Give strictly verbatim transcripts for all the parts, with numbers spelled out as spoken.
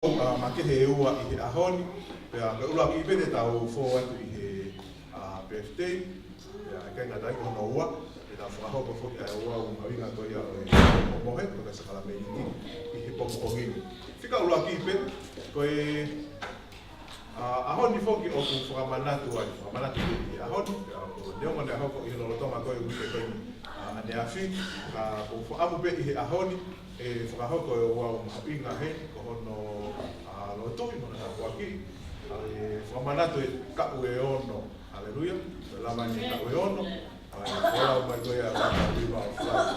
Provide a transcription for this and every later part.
ʻa, makehe ʻe ua ʻi he ʻaho ni, pea ko e ʻuluaki pē te tau fou atu ʻi he, ʻa, birthday, pea ʻikai ngata ai ko hono ua, te tau fakahoko foki ʻa e ouau mahuʻinga ko ia ʻo e mohe, ko e sākalamēniti ʻi he pongipongi ni. Fika ʻuluaki pē, ko e, ʻa, ʻaho ni foki ʻoku fakamanatu ai, fakamanatu pē ʻi he ʻaho ni, pea ko e neongo naʻe hoko ʻi he lolotonga ko e uike ko eni, ʻa, ʻaneafi, ka ʻoku fakaʻamu pē ʻi he ʻaho ni, ʻe fakahoko e ouau mahuʻinga heni, ko hono, ʻa, lotu ʻi hono tāpuaki, ʻa, ʻe fakamanatu e taʻu ʻe ono, haleluia, ko e lava ni e taʻu ʻe ono, ʻa, ʻe folau mai ko ia ʻa e River of Life.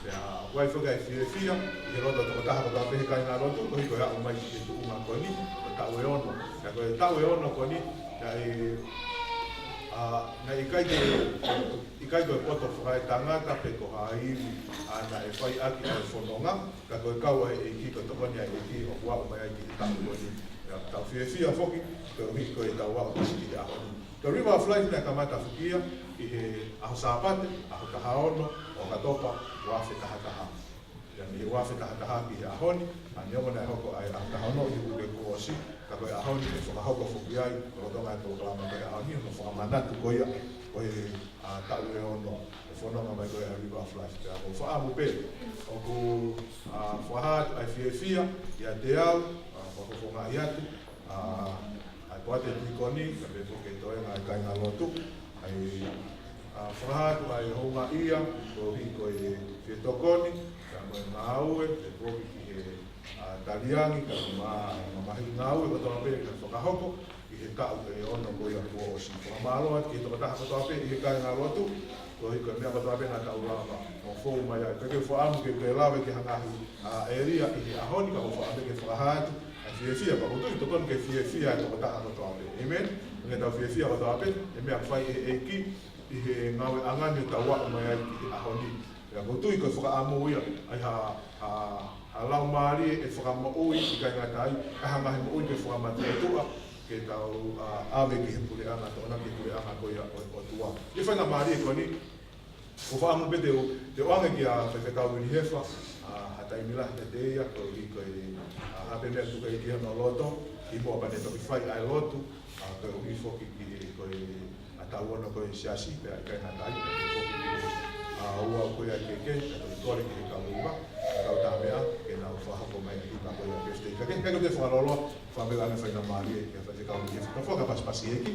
Pea ʻoku ʻi ai foki ʻa e fiefia, ʻi he loto tokotaha kotoa pē he kāingalotu, koeʻuhi ko e aʻu mai ki he tuʻunga ko eni, ko e taʻu ʻe ono. Pea ko e taʻu ʻe ono ko eni, naʻe, ʻa, naʻe ʻikai ke, ʻikai ko e poto fakaetangata pe ko ha ivi, ʻa, naʻe fai ʻaki ʻa e fononga, ka ko e kau ʻa e ʻEiki, ko e tokoni ʻa e ʻEiki ʻoku aʻu mai ai ki he taʻu ko eni. Pea tau fiefia foki, koeʻuhi ko ʻetau aʻu mai ki he ʻaho ni. Ko e River of Life naʻe kamata foki ia ʻi he ʻaho Sāpate, ʻaho taha ono ʻo ʻOkatopa, ua afe taha taha. Pea mei he ua afe taha taha ki he ʻaho ni, ʻa, neongo naʻe hoko ʻa e ʻaho taha ono ʻi he uike kuo ʻosi, ka ko e ʻaho ni ʻe fakahoko foki ai, ko e lolotonga e polokalama ko e ʻaho ni, hono fakamanatu ko ia, ko e, ʻa, taʻu ʻe ono, e fononga mai ko ia ʻa e River of Life. Pea ʻoku ou fakaʻamu pē, ʻoku, ʻa, fakahā atu ʻa e fiefia, ʻiate au, ʻa, fakafofongaʻi atu, ʻa, ʻa e poate tui ko eni, ka pehē foki ki he toenga ʻa e kāingalotu, ʻa e, ʻa, fakahā atu ʻa e houngaʻia, koeʻuhi ko e fie tokoni, ka mo e ngāue, pehē foki ki he, ʻa, taliangi, ka mo e mamahi ngāue kotoa pē naʻe fakahoko, ʻi he taʻu ʻe ono ko ia kuo ʻosi. Fakamālō atu ki he tokotaha kotoa pē ʻi he kāingalotu, koeʻuhi ko e meʻa kotoa pē naʻa tau lava ʻo fou mai ai. Pea ʻoku ou fakaʻamu ke u toe lave ki ha ngaahi, ʻa, ʻēlia ʻi he ʻaho ni, ka ʻoku ou fakaʻamu ke fakahā atu ʻa e fiefia, pea ʻoku ou tui ʻoku totonu ke fiefia e tokotaha kotoa pē. ʻĒmeni? Ke tau fiefia kotoa pē, he meʻa ʻoku fai ʻe he ʻEiki ʻi he ngāueʻanga ni ʻo tau aʻu mai ai ki he ʻaho ni. Pea ʻoku ou tui ko e fakaʻamu ia, ʻa e ha, ha, ha laumālie ʻe fakamoʻui, ʻikai ngata ai, ka ha ngaahi moʻui ke fakamatuʻotuʻa, ke tau, ʻa, ʻave ki he puleʻanga, tokanga ki he puleʻanga ko ia ʻo, ʻOtua. ʻI he faingamālie ko eni, ʻoku ou fakaʻamu pē te u, te u ʻoange kia Faifekau Vilihefa, ʻa, ha taimi lahi kiate ia, koeʻuhi ko e, ʻa, ha pē meʻa tuku ki hono loto, kimuʻa pea ne toki fai ʻa e lotu, ʻa, koeʻuhi foki ki he, ko e, ʻa, taʻu ono ko e siasi, pea ʻikai ngata ai, pea foki ki he, ʻa, ouau ko ia ke ke, pea toki kole ki he kau hiva, ʻa, kautaha meʻa, ke nau fakahoko mai ʻa e hiva ko ia ʻo e birthday. Ka ke, ke, ke fakalōloa, fakaʻamu pē ʻa e faingamālie, kia Faifekau Vilihefa, ka fakapasipasi ʻEiki,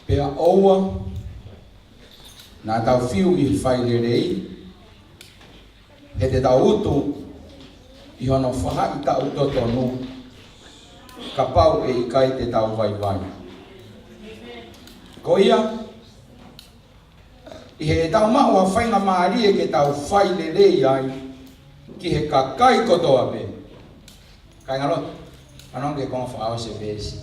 Pea ʻoua naʻa tau fiu ʻi he fai lelei, he te tau utu ʻi hono faʻahitaʻu totonu, kapau ʻe ʻikai te tau vaivai. Ko ia, ʻi heʻetau maʻu ha faingamālie ke tau fai lelei ai ki he kakai kotoa pē. Kāingalotu, fanongo ki he konga fakaʻosi e veesi.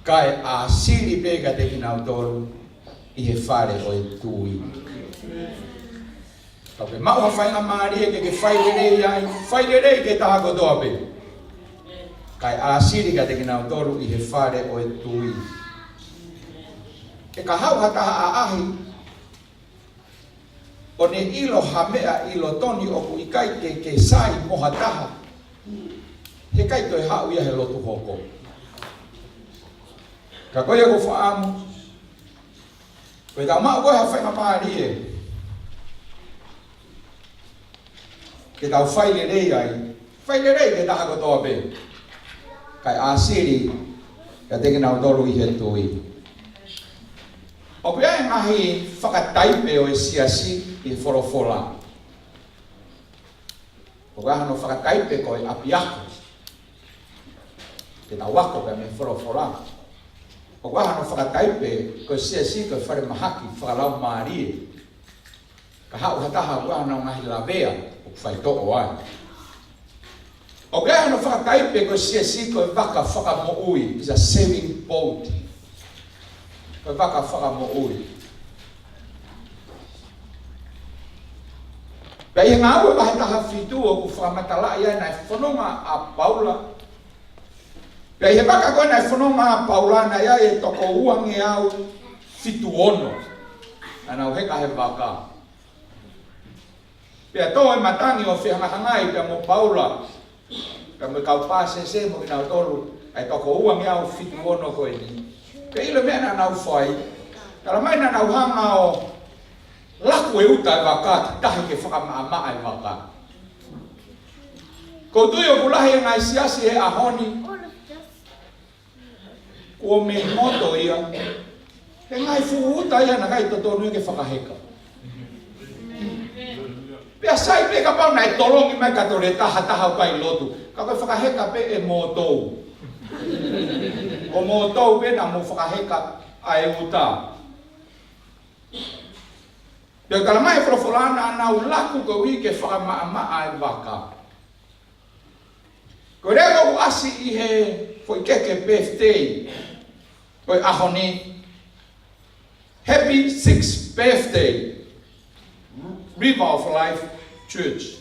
Kae ʻāsili pē kiate kinautolu ʻi he fale ʻo e tui. Kapau ʻe maʻu ha faingamālie ke ke fai lelei ai, fai lelei ki he taha kotoa pē. Kae ʻāsili kiate kinautolu ʻi he fale ʻo e tui. ʻE ka haʻu ha taha ʻaʻahi, ʻo ne ʻilo ha meʻa ʻi loto ni ʻoku ʻikai ke ke sai mo ha taha, heʻikai toe haʻu ia he lotu hoko. Ka ko ia ʻoku ou fakaʻamu, ko ʻetau maʻu ko ē ha faingamālie ke tau fai lelei ai, fai lelei ki he taha kotoa pē. Kae ʻāsili kiate kinautolu ʻi he tui. ʻOku ʻi ai e ngaahi fakataipe ʻo e siasi ʻi he folofola. ʻOku ʻi ai hano fakataipe ko e ʻapiako. Ke tau ako pē mei he folofola. ʻOku ʻi ai hano fakataipe ko e siasi ko e falemahaki fakalaumālie. Ka haʻu ha taha ʻoku ʻi ai hano ngaahi lavea ʻoku faitoʻo ai. ʻOku ʻi ai hano fakataipe ko e siasi ko e vaka fakamoʻui, is a saving boat. Ko e vaka fakamoʻui. Pea ʻi he Ngāue vahe taha fitu ʻoku fakamatalaʻi ai naʻe fononga ʻa Paula Pea ʻi he vaka ko ē naʻe fononga ai ʻa Paula naʻe ʻi ai e toko uangeau fitu ono naʻa nau heka he vaka. Pea tō e matangi ʻo fehangahangai pea mo Paula, pea mo e kau pāsese mo kinautolu, ʻa e toko uangeau fitu ono ko eni. Pea ʻilo e meʻa naʻa nau fai. Talamai naʻa nau hanga ʻo laku e uta e vaka ki tahi ke fakamaʻamaʻa e vaka. ʻOku ou tui ʻoku lahi e ngaahi siasi he ʻaho ni kuo mei moto ia he ngaahi fuʻu uta ia naʻe ʻikai totonu ia ke fakaheka. Pea sai pē kapau naʻe tolongi mai ka tole taha taha ʻoku ʻikai lotu. Ka ko e fakaheka pē ʻe moutolu. Ko moutolu pē naʻa mou fakaheka ʻa e uta. Pea talamai ʻe he folofola naʻa nau laku koeʻuhi ke fakamaʻamaʻa e vaka. Ko e lea ʻoku ʻasi ʻi he foʻi keke birthday ʻo e ʻaho ni. Happy sixth birthday, River of Life Church.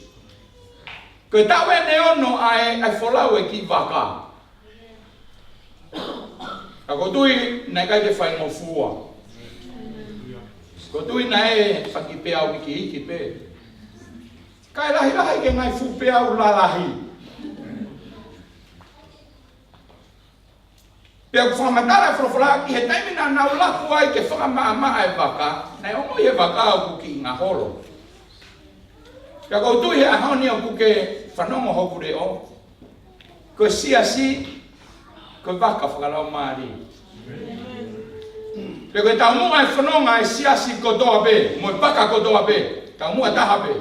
Ko e taʻu ʻeni ʻe ono ʻa e, ʻa e folau e kiʻi vaka. Ka ʻoku ou tui naʻe ʻikai ke faingofua. ʻOku ou tui naʻe faki peau ikiiki pē. Kae lahilahi ke ngaahi fuʻu peau lalahi. Pea ʻoku fakamatala e folofola ʻi he taimi naʻa nau laku ai ke fakamaʻamaʻa e vaka, naʻe ongoʻi ʻe he vaka ʻoku kiʻi ngaholo. Pea ʻoku ou tui he ʻaho ni ʻoku ke fanongo hoku leʻo, ko e siasi, ko e vaka fakalaumālie. Pea ko e taumuʻa e fononga e siasi kotoa pē, mo e vaka kotoa pē, taumuʻa taha pē.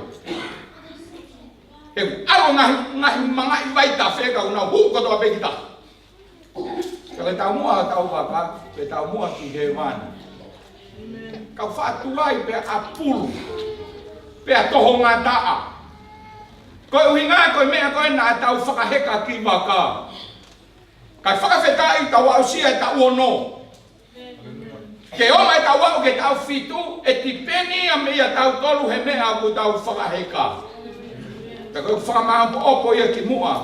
He ʻalu ngaahi, ngaahi mangaʻi vaitafe ka ʻoku nau hū kotoa pē ki tahi. Ka ko e taumuʻa ʻetau vaka, ko e taumuʻa ki hēvani. Ka ʻoku faʻa tuai pea ʻapulu, pea tohongataʻa. Ko e ʻuhinga ko e meʻa ko ē naʻa tau fakaheka kiʻi vaka. Kae fakafetaʻi tau aʻusia e taʻu ono. Ke ʻomai e taʻu aʻu ki he taʻu fitu, ʻe tipeni ia meiate kitautolu he meʻa ʻoku tau fakaheka. Ka ko e fakamāʻopoʻopo ia kimuʻa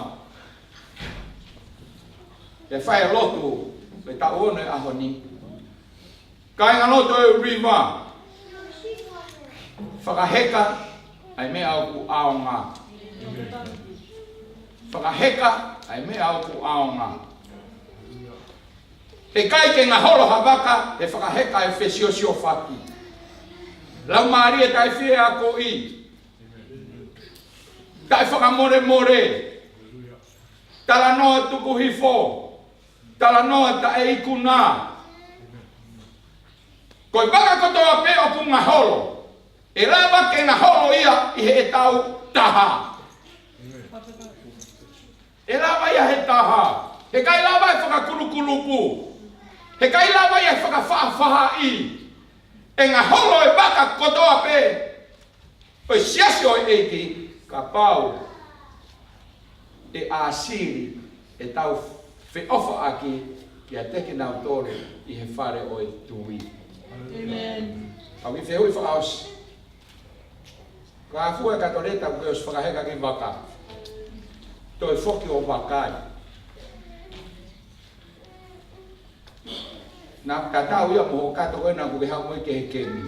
ke fai e lotu, ko e taʻu ono e ʻaho ni. Kāingalotu ʻo e River, fakaheka ʻa e meʻa ʻoku ʻaonga. Fakaheka ʻa e meʻa ʻoku ʻaonga. He ʻikai ke ngaholo ha vaka he fakaheka e fesiosiofaki. Laumālie taʻefie akoʻi. Taʻefakamolemole. Talanoa tukuhifo. Talanoa taʻeikuna. Ko e vaka kotoa pē ʻoku ngaholo, ʻe lava ke ngaholo ia ʻi heʻetau taha. ʻE lava ia he taha. He ʻikai lava e fakakulukulupu. He ʻikai lava ia e fakafaʻafaʻahi. ʻE ngaholo e vaka kotoa pē ʻo e siasi ʻo e ʻEiki, kapau ʻe ʻāsili ʻetau feʻofaʻaki kiate kinautolu ʻi he fale ʻo e tui. ʻĒmeni. Kau kiʻi fehuʻi fakaʻosi. Ko e hā fua e katoleta kuo ke ʻosi fakaheka kiʻi vaka, toe foki ʻo vakai? Naʻa tatau ia mo e kato ko ē naʻa ku ke haʻu mo ia ki he kemi.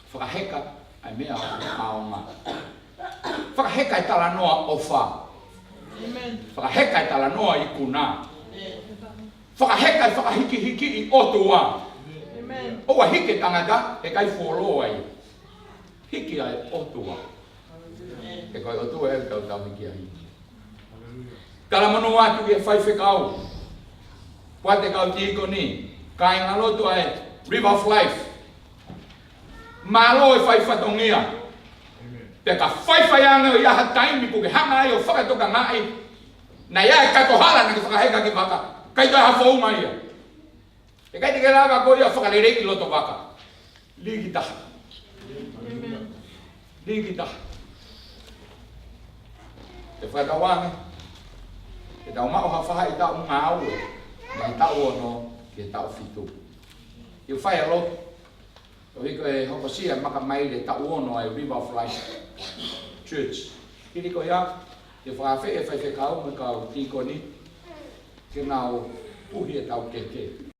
Fakaheka ʻa e meʻa ʻaonga. Fakaheka e talanoa ʻofa. ʻĒmeni. Fakaheka e talanoa ikuna. ʻĒmeni. Fakaheka e fakahikihiki ʻi ʻOtua. ʻĒmeni. ʻOua hiki e tangata, he ʻikai fuoloa ia. Hiki ʻa e ʻOtua. He ko e ʻOtua ʻoku tau tauhi ki ai. Talamonū atu ki he faifekau, pea mo e kau tīkoni, kāingalotu ʻa e River of Life. Mālō e fai fatongia. Pea ka faifai ange ʻo ʻi ai ha taimi ʻoku ke hanga ai ʻo fakatokangaʻi naʻe ʻi ai e kato hala naʻa ke fakaheka kiʻi vaka, ʻikai toe ha founga ia. ʻE ʻikai te ke lava koe ia ʻo fakaleleiʻi loto vaka. Lī ki tahi. ʻĒmeni. Lī ki tahi. Ke fakatauange ke tau maʻu ha faʻahitaʻu ngāue mei he taʻu ono ki he taʻu fitu. ʻI he fai e lotu, ʻo hiko e hokosia e makamaile taʻu ono ʻa e River of Life Church. Hili ko ia, te u fakaafeʻi e faifekau mo e kau tīkoni ke nau puhi ʻetau keke.